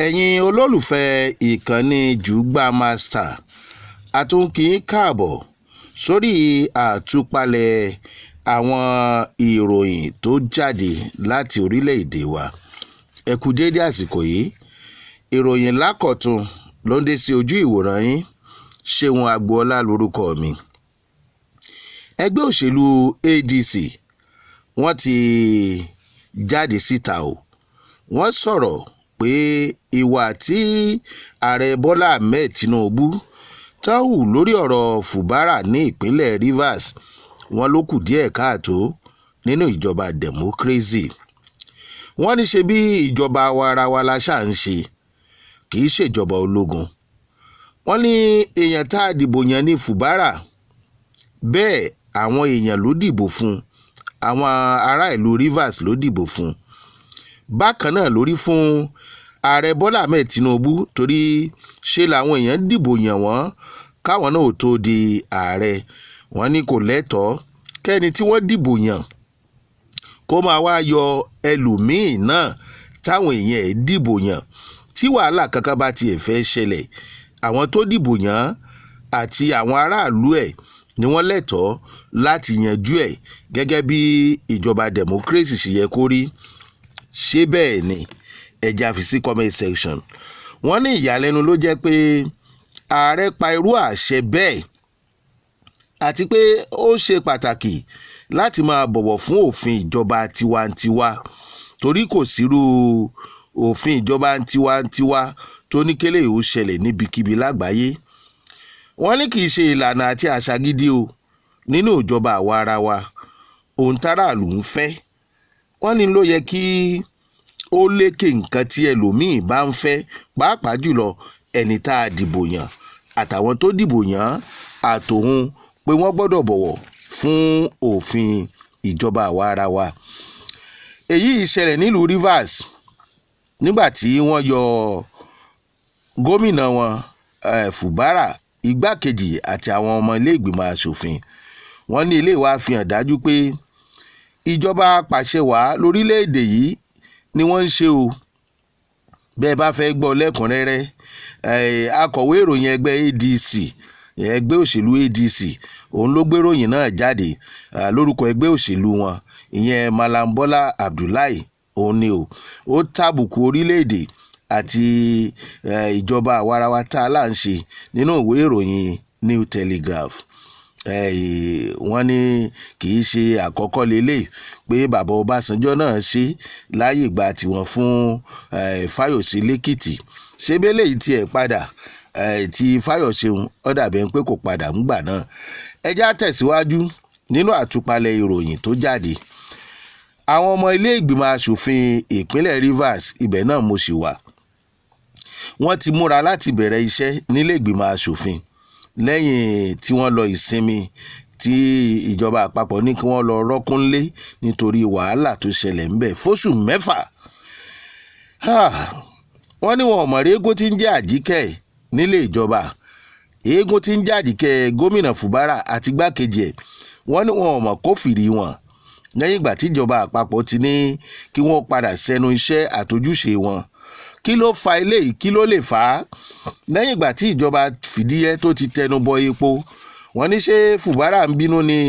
Ẹ̀yin olólùfẹ́ ìkànnì Jùgbà Master, a tún kí yín káàbọ̀ sórí àtúpalẹ̀ àwọn ìròyìn tó jáde láti orílẹ̀-èdè wa. Ẹ kú déédé àsìkò yìí. Ìròyìn lákọ̀tun ló ń dé sí ojú ìwòran yín. Ṣéun Agboola lórúkọ mi. Ẹgbẹ́ òṣèlú ADC, wọ́n ti jáde síta o. Wọ́n sọ̀rọ̀ pé ìwà tí Ààrẹ Bọ́lá Ahmed Tinubu tán hù lórí ọ̀rọ̀ Fubara ní ìpínlẹ̀ Rivers, wọ́n ló kù díẹ̀ káàtó nínú ìjọba democracy. Wọ́n ní ṣe bí ìjọba àwa-ara-wa la ṣáà ń ṣe, kì í ṣèjọba ológun. Wọ́n ní èèyàn tá a dìbò yàn ní Fubara. Bẹ́ẹ̀ àwọn èèyàn ló dìbò fún, àwọn ará ìlú Rivers ló dìbò fún. Bákan náà lórí fún Ààrẹ Bọ́lá Ahmed Tinubu, torí ṣe làwọn èèyàn dìbò yàn wọ́n káwọn náà ò tó di ààrẹ. Wọ́n ní kò lẹ́tọ̀ọ́ kẹ́ni tí wọ́n dìbò yàn kó máa wá yọ ẹlòmíín náà táwọn èèyàn ẹ̀ dìbò yàn. Tí wàhálà kankan bá tiẹ̀ fẹ́ ṣẹlẹ̀, àwọn tó dìbò yàn àti àwọn aráàlú ẹ̀ ni wọ́n lẹ́tọ̀ọ́ láti yanjú ẹ̀ gẹ́gẹ́ bí ìjọba democracy ṣe yẹ kó rí. Ṣé bẹ́ẹ̀ ni? Ẹ já fi sí comment section. Wọ́n ní ìyàlẹ́nu ló jẹ́ pé ààrẹ pa irú àṣẹ bẹ́ẹ̀, àti pé ó ṣe pàtàkì láti máa bọ̀wọ̀ fún òfin ìjọba tiwantiwa, torí kò sírú òfin ìjọba tiwantiwa tó ní kélé ò ṣẹlẹ̀ níbikíbi lágbàáyé. Wọ́n ní kì í ṣe ìlànà àti àṣà gidi o nínú ìjọba àwa ara wa. Ohun táráàlú ń fẹ́, wọ́n ní ló yẹ kí ó lékè nǹkan tí ẹlòmíín bá ń fẹ́, pàápàá jùlọ ẹni tá a dìbò yàn àtàwọn tó dìbò yàn àtòun, pé wọ́n gbọ́dọ̀ bọ̀wọ̀ fún òfin ìjọba àwa ara wa. Èyí ṣẹlẹ̀ nílùú Rivers nígbà tí wọ́n yọ gómìnà wọn Fubara, igbákejì àti àwọn ọmọ ilé ìgbìmọ̀ asòfin. Wọ́n ní ilé wa fi hàn dájú pé ìjọba pàṣẹwàá lórílẹ̀‐èdè yìí ni wọ́n ń ṣe o. Bẹ́ẹ̀ bá fẹ́ gbọ́ lẹ́kùnrẹ́rẹ́, akọ̀wé ìròyìn ẹgbẹ́ ADC, ẹgbẹ́ òṣèlú ADC, òun ló gbé ròyìn náà jáde lórúkọ ẹgbẹ́ òṣèlú wọn, ìyẹn Malam Bọ́lá Abdullahi. Òun ni o ó tàbùkù orílẹ̀-èdè àti ìjọba àwarawa tá a là ń ṣe nínú ìwé ìròyìn New Telegraph. Wọ́n ní kì í ṣe àkọ́kọ́ lélẹ̀ pé bàbá Ọbásanjọ́ náà ṣe láàyè ìgbà tiwọn fún Fáyọ̀sé lẹ́kìtì. Ṣé bẹ́lẹ̀ yìí tiẹ̀ padà tí Fáyọ̀sé ń ó dàbí ẹni pé kò padà ń gbà náà. Ẹ já tẹ̀síwájú nínú àtúpalẹ̀ ìròyìn tó jáde. Àwọn ọmọ ilé ìgbìmọ̀ asòfin ìpínlẹ̀ Rivers, ibẹ̀ náà mo sì wà, wọ́n ti múra láti bẹ̀rẹ̀ iṣẹ́ nílé ìgbìmọ̀ asòfin lẹ́yìn tí wọ́n lọ ìsinmi tí ìjọba àpapọ̀ ní kí wọ́n lọ rọ́kúnlé nítorí wàhálà tó ṣẹlẹ̀ ńbẹ̀ fóṣù 6. Wọ́n ní wọn ò mọ̀ rí eégún tí ń jẹ́ Àjíkẹ́ nílé ìjọba, eégún tí ń jẹ́ Àjíkẹ́ gómìnà Fubara àti igbákejì ẹ̀. Wọ́n ní wọn ò mọ̀ kófìrí wọn lẹ́yìn ìgbà tíjọba àpapọ̀ ti ní kí wọ́n padà sẹ́nu iṣẹ́ àtojúṣe wọn. Kí ló fa eléyìí? Kí ló lè fà á lẹ́yìn ìgbà tí ìjọba fìdíhẹ́ tó ti tẹnu bọ epo? Wọ́n ní ṣé Fubara ń bínú ni,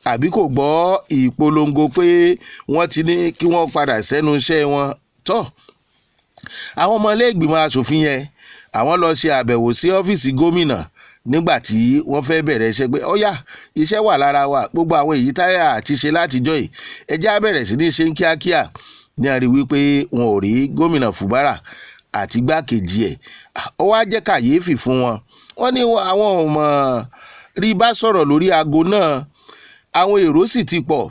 àbí kò gbọ́ ìpolongo pé wọ́n ti ní kí wọ́n padà sẹ́nu iṣẹ́ wọn? Tọ́ àwọn ọmọ ilé ìgbìmọ̀ asòfin yẹn, àwọn lọ ṣe àbẹ̀wò sí ọ́fíìsì gómìnà nígbà tí wọ́n fẹ́ bẹ̀rẹ̀ iṣẹ́ pé ọ̀yá, iṣẹ́ wà lára wa, gbogbo àwọn èyí táyà àti ṣe látijọ́ yìí, ẹ jẹ́ á bẹ̀rẹ̀ sí ní ṣe ń kíákíá. Ní a rí wípé wọn ò rí gómìnà Fubara àti igbákejì ẹ̀, ó wá jẹ́ kàyéfì fún wọn. Wọ́n ní àwọn ò mọ̀ rí bá sọ̀rọ̀ lórí aago náà. Àwọn èrò sì ti pọ̀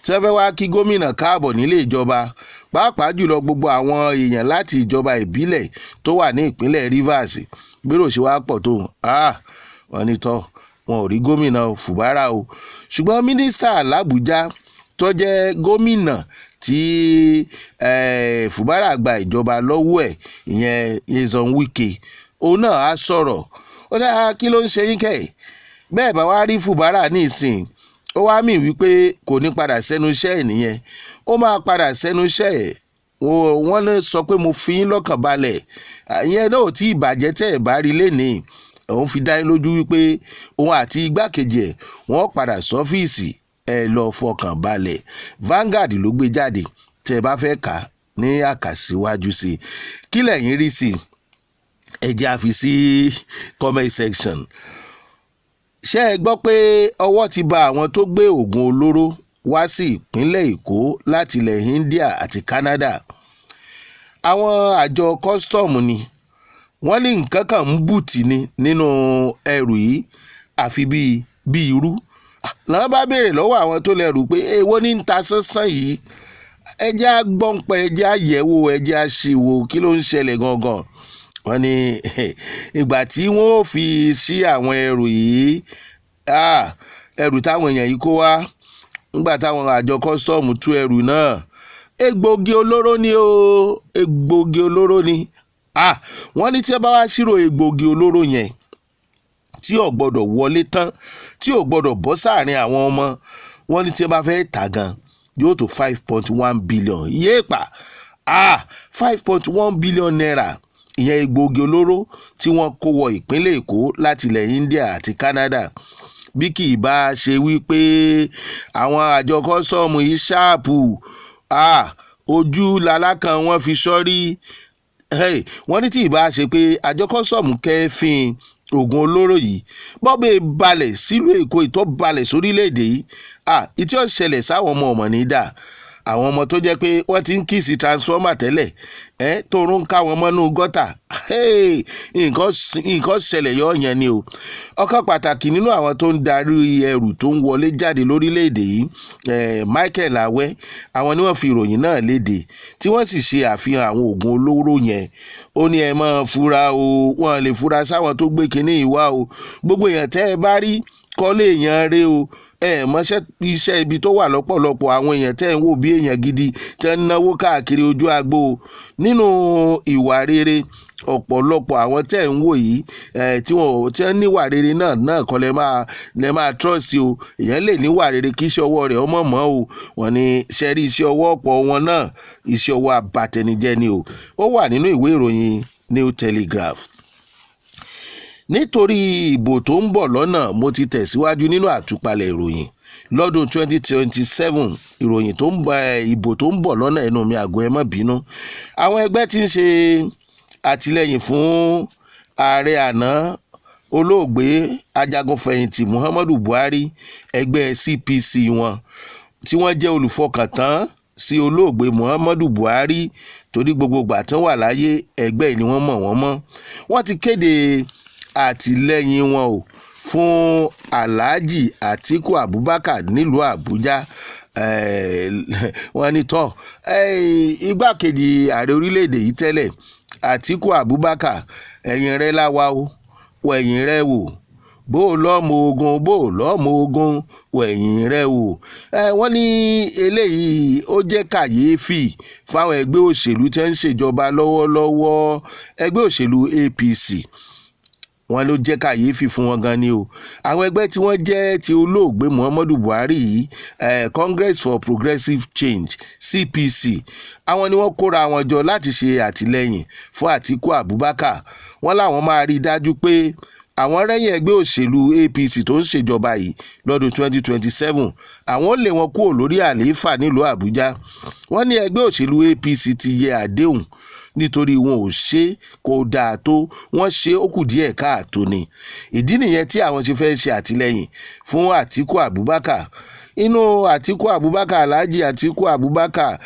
tí wọ́n fẹ́ wá kí gómìnà káàbọ̀ nílé ìjọba, pàápàá jùlọ gbogbo àwọn èèyàn láti ìjọba ìbílẹ̀ tó wà ní ìpínlẹ̀ Rivers. Gbèrò ṣe wá pọ̀ tó, wọ́n ní tọ́ wọn ò rí gómìnà Fubara o. Ṣùgbọ́n mínísítà làbújá tó jẹ́ gómìnà tí Fubara gba ìjọba lọ́wọ́ ẹ̀, ìyẹn Nyesom Wike, òun náà á sọ̀rọ̀. Ó dá kí ló ń ṣe yín kẹ́ bẹ́ẹ̀ bá wá rí Fubara ní ìsìn? Ó wá mì wípé kò ní padà sẹ́nu iṣẹ́ ẹ̀ nìyẹn. Ó máa padà sẹ́nu iṣẹ́ ẹ̀. Wọ́n lè sọ pé mo fi yín lọ́kàn balẹ̀. Ìyẹn náà ò tí ì bàjẹ́. Tẹ́ ẹ̀ bá rí lénìí, òun fi dá yín lójú wípé òun àti igbákejì ẹ̀ wọ́n padà sọ́fíìsì. Ẹ lọ fọkàn balẹ̀. Vanguard ló gbé jáde. Tẹ́ ẹ bá fẹ́ kà ní àkàsíwájú sí i, kí lẹ̀yin rí sí i? Ẹ jẹ́ àfi sí comment section. Ṣé ẹ gbọ́ pé ọwọ́ ti ba àwọn tó gbé oògùn olóró wá sí ìpínlẹ̀ Èkó láti ilẹ̀ India àti Canada? Àwọn àjọ kọ́sítọ́ọ̀mù ni wọ́n ní nǹkan kan ń bùtì ni nínú ẹrù yìí, àfi bíi irú làwọn bá béèrè lọ́wọ́ àwọn tó lẹ́rù pé èwo ní ń ta sánsán yìí. Ẹ jẹ́ á gbọ́npẹ́, ẹ jẹ́ á yẹ̀wò, ẹ jẹ́ á ṣìwò, kí ló ń ṣẹlẹ̀ gangan? Wọ́n ní ìgbà tí wọ́n ò fi sí àwọn ẹrù yìí, ẹrù táwọn èèyàn yìí kó wá, nígbà táwọn àjọ kọ́sítọ́ọ̀mù tú ẹrù náà, egbògi olóró ni o, egbògi olóró ni. Wọ́n ní tí ẹ bá wá ṣírò egbògi olóró yẹn tí ò gbọ́dọ̀ wọlé tán, tí ò gbọ́dọ̀ bọ́ sáàrin àwọn ọmọ, wọ́n ní tí ẹ bá fẹ́ tà gan, yóò tó 5.1 billion. Yéèpà, ₦5.1 billion, ìyẹn egbògi olóró tí wọ́n kó wọ ìpínlẹ̀ Èkó láti ilẹ̀ India àti Canada. Bí kì í bá ṣe wípé àwọn àjọ kọ́sọ́ọ̀mù yìí sharp, ojú lalákan wọ́n fi sọ́rí. Wọ́n ní tí ì bá ṣe pé àjọ kọ́sọ́ọ̀mù kẹ́fín oògùn olóró yìí, bọ́bẹ̀ balẹ̀ sílùú Èkó, ìtọ́ balẹ̀ sórílẹ̀‐èdè yìí, ìtí ó ṣẹlẹ̀ sáwọn ọmọ ọmọ ní dà. Àwọn ọmọ tó jẹ́ pé wọ́n ti ń kiss transformer tẹ́lẹ̀ ẹ́, tóorùn ń ká wọn mọ́nú gọ́tà, nǹkan ṣẹlẹ̀ yọ yẹn ni o. Ọ̀kan pàtàkì nínú àwọn tó ń darí ẹrù tó ń wọlé jáde lórílẹ̀‐èdè yìí, Michael Awẹ́, àwọn ni wọ́n fi ìròyìn náà léde, tí wọ́n sì ṣe àfihàn àwọn oògùn olóró yẹn. Ó ní ẹ máa fura o, wọ́n lè fura sáwọn tó gbé kinní yìí wá o. Gbogbo èèyàn tẹ́ ẹ bá rí kọ́lé èèyàn rẹ o. Ẹ mọṣẹ́ iṣẹ́ ibi tó wà lọ́pọ̀lọpọ̀ àwọn èèyàn tẹ́ ń wò bí èèyàn gidi, tẹ́ ń náwó káàkiri ojú agbo nínú ìwà rere. Ọ̀pọ̀lọpọ̀ àwọn tẹ́ ń wò yìí tí wọ́n tí wọ́n níwà rere náà kọ́ lẹ máa trust o. Èèyàn lè níwà rere kí iṣẹ́ ọwọ́ rẹ̀ ọmọ mọ́ o. Wọ́n ní ṣẹ́rí iṣẹ́ ọwọ́ ọ̀pọ̀ wọn náà, iṣẹ́ ọwọ́ abatẹnijẹ́ ni o. Ó wà nínú ìwé ìròyìn New Telegraph. Nítorí ìbò tó ń bọ̀ lọ́nà, mo ti tẹ̀síwájú nínú àtúpalẹ̀ ìròyìn lọ́dún 2027. Ìròyìn tó ń bọ̀, ìbò tó ń bọ̀ lọ́nà, ẹnu mi àgọ́, ẹ má bínú. Àwọn ẹgbẹ́ tí ń ṣe àtìlẹ́yìn fún ààrẹ àná, olóògbé ajagunfẹ̀yìntì Muhammadu Buhari, ẹgbẹ́ CPC wọn tí wọ́n jẹ́ olùfọkàntán sí olóògbé Muhammadu Buhari, torí gbogbo ìgbà tán wà láyé, ẹgbẹ́ ni wọ́n mọ̀ wọ́n mọ́, wọ́n ti kéde àtìlẹ́yìn wọn o fún Alhaji Atiku Abubakar nílùú Àbújá. Wọ́n ní tọ́ igbákejì ààrẹ orílẹ̀-èdè yìí tẹ́lẹ̀, Atiku Abubakar, ẹ̀yìn rẹ̀ láwa o, ẹ̀yìn rẹ̀ wò, bó o lọ́mọ ogun, bó o lọ́mọ ogun, ẹ̀yìn rẹ̀ wò. Wọ́n ní eléyìí ó jẹ́ kàyéfì fáwọn ẹgbẹ́ òṣèlú tẹ́ ń ṣèjọba lọ́wọ́lọ́wọ́, ẹgbẹ́ òṣèlú APC. Wọ́n ló jẹ́ kàyéfì fún wọn gan ni o. Àwọn ẹgbẹ́ tí wọ́n jẹ́ ti olóògbé Muhammadu Buhari yìí, Congress for Progressive Change, CPC, àwọn ni wọ́n kóra wọn jọ láti ṣe àtìlẹ́yìn fún Àtíkù Abubakar. Wọ́n láwọn máa rí i dájú pé àwọn rẹ́yìn ẹgbẹ́ òṣèlú APC tó ń ṣèjọba yìí lọ́dún 2027. Àwọn ó lé wọn kúrò lórí àlééfà nílùú Àbújá. Wọ́n ní ẹgbẹ́ òṣèlú APC ti yẹ àdéhùn nítorí wọn ò ṣe kó dáa tó, wọ́n ṣe ó kù díẹ̀ káàtó ni. Ìdí nìyẹn tí àwọn ṣe fẹ́ ṣe àtìlẹ́yìn fún Àtíkù Abubakar. Inú Àtíkù Abubakar, Alhaji Àtíkù Abubakar,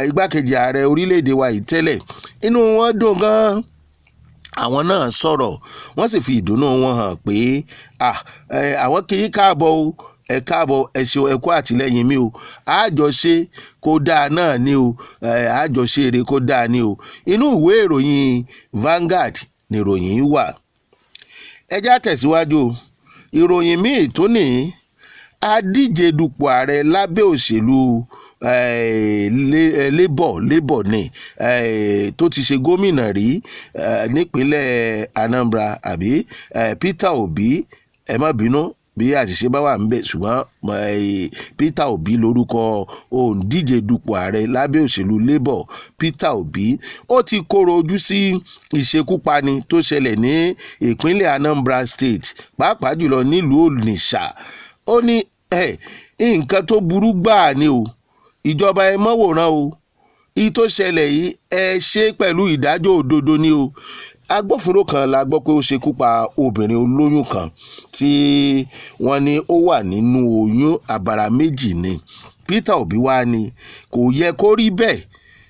igbákejì ààrẹ orílẹ̀-èdè wa yìí tẹ́lẹ̀, inú wọn dùn gan-an. Àwọn náà sọ̀rọ̀, wọ́n sì fi ìdùnnú wọn hàn pé àwọn kì í káàbọ̀ o, ẹ káàbọ̀, ẹ ṣeun, ẹ kú àtìlẹ́yìn mi o. Àjọṣe kó dáa náà ni o, àjọṣe èrè kó dáa ni o. Inú ìwé ìròyìn Vanguard ni ìròyìn wà. Ẹ já tẹ̀síwájú. Ìròyìn míì tó ní, adíje dupò ààrẹ lábẹ́ òṣèlú Labour ni, tó ti ṣe gómìnà rí nípínlẹ̀ Anambra, àbí Peter Obi, ẹ má bínú. Bí àṣìṣe bá wà ńbẹ̀, ṣùgbọ́n Peter Obi lórúkọ òǹdíje dupò ààrẹ lábẹ́ òṣèlú Labour. Peter Obi, ó ti kóró ojú sí ìṣekúpani tó ṣẹlẹ̀ ní ìpínlẹ̀ Anambra State, pàápàá jùlọ nílùú Onitsha. Ó ní nǹkan tó burú gbáà ni o. Ìjọba, ẹ mọ́ wòran o. Ìyí tó ṣẹlẹ̀ yìí, ẹ ṣe pẹ̀lú ìdájọ́ òdodo ni o. Agbófinró kan la gbọ́ pé ó ṣekú pa obìnrin olóyún kan tí wọ́n ní ó wà nínú oyún abara méjì ni. Peter Obi wá ní kò yẹ kó rí bẹ́ẹ̀,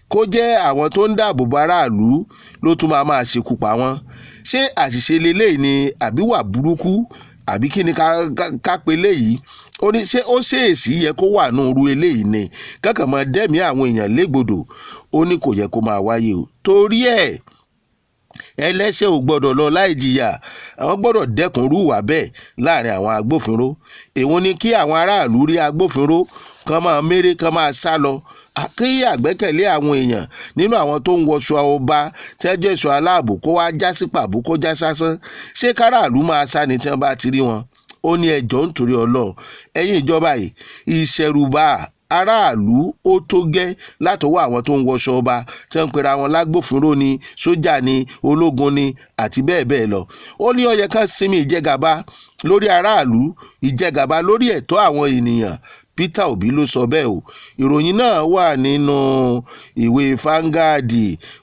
kó jẹ́ àwọn tó ń dáàbò bo aráàlú ló tún máa máa ṣekú pa wọ́n. Ṣé àṣìṣe leléyìí ni, àbí wà burúkú, àbí kí ni ká pe léyìí? Ó ní ṣé ó ṣèèṣì yẹ kó wà nù irú eléyìí ni, kankan máa dẹ́mi àwọn èèyàn légbodò? Ó ní kò yẹ kó máa wáyé o. Torí ẹ̀, ẹlẹ́ṣẹ̀ ò gbọ́dọ̀ lọ láì jìyà. Àwọn gbọ́dọ̀ dẹ́kun irú ìwà bẹ́ẹ̀ láàrin àwọn agbófinró. Èwo ni kí àwọn aráàlú rí agbófinró kan máa méré, kan máa sá lọ? Kí àgbẹ́kẹ̀lé àwọn èèyàn nínú àwọn tó ń wọṣọ ọba tẹ́jọ́ ẹ̀ṣọ́ aláàbò kó wá já sí pàbó, kó já sásán? Ṣé káràlú máa sá ni tí wọ́n bá ti rí wọn? Ó ní ẹjọ́, nítorí Ọlọ́run, ẹ̀yin ìjọba yìí, ìṣẹ̀rùbà aráàlú ó tó gẹ́ látọwọ́ àwọn tó ń wọṣọ ọba tí wọ́n ń pera wọn lágbófinró ni, sójà ni, ológun ni, àti bẹ́ẹ̀ bẹ́ẹ̀ lọ. Ó ní ó yẹ ká sinmi ìjẹgàba lórí aráàlú, ìjẹgàba lórí ẹ̀tọ́ àwọn ènìyàn. Peter Obi ló sọ bẹ́ẹ̀ o. Ìròyìn náà wà nínú ìwé Vanguard.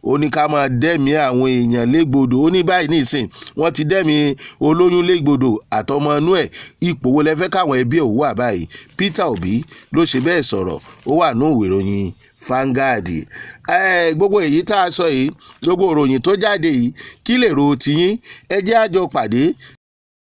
Ó ní ká máa dẹ́mi àwọn èèyàn légbodò. Ó ní báyìí nísìn, wọ́n ti dẹ́mi olóyún légbodò àtọmọ inú ẹ̀. Ipò wo lẹ fẹ́ káwọn ẹbí ẹ̀ wà báyìí? Peter Obi ló ṣe bẹ́ẹ̀ sọ̀rọ̀. Ó wà ní ìwé ìròyìn Vanguard. Gbogbo èyí tá a sọ yìí, gbogbo ìròyìn tó jáde yìí, kí lè ro tiyín? Ẹ jẹ́ àjọ pàdé.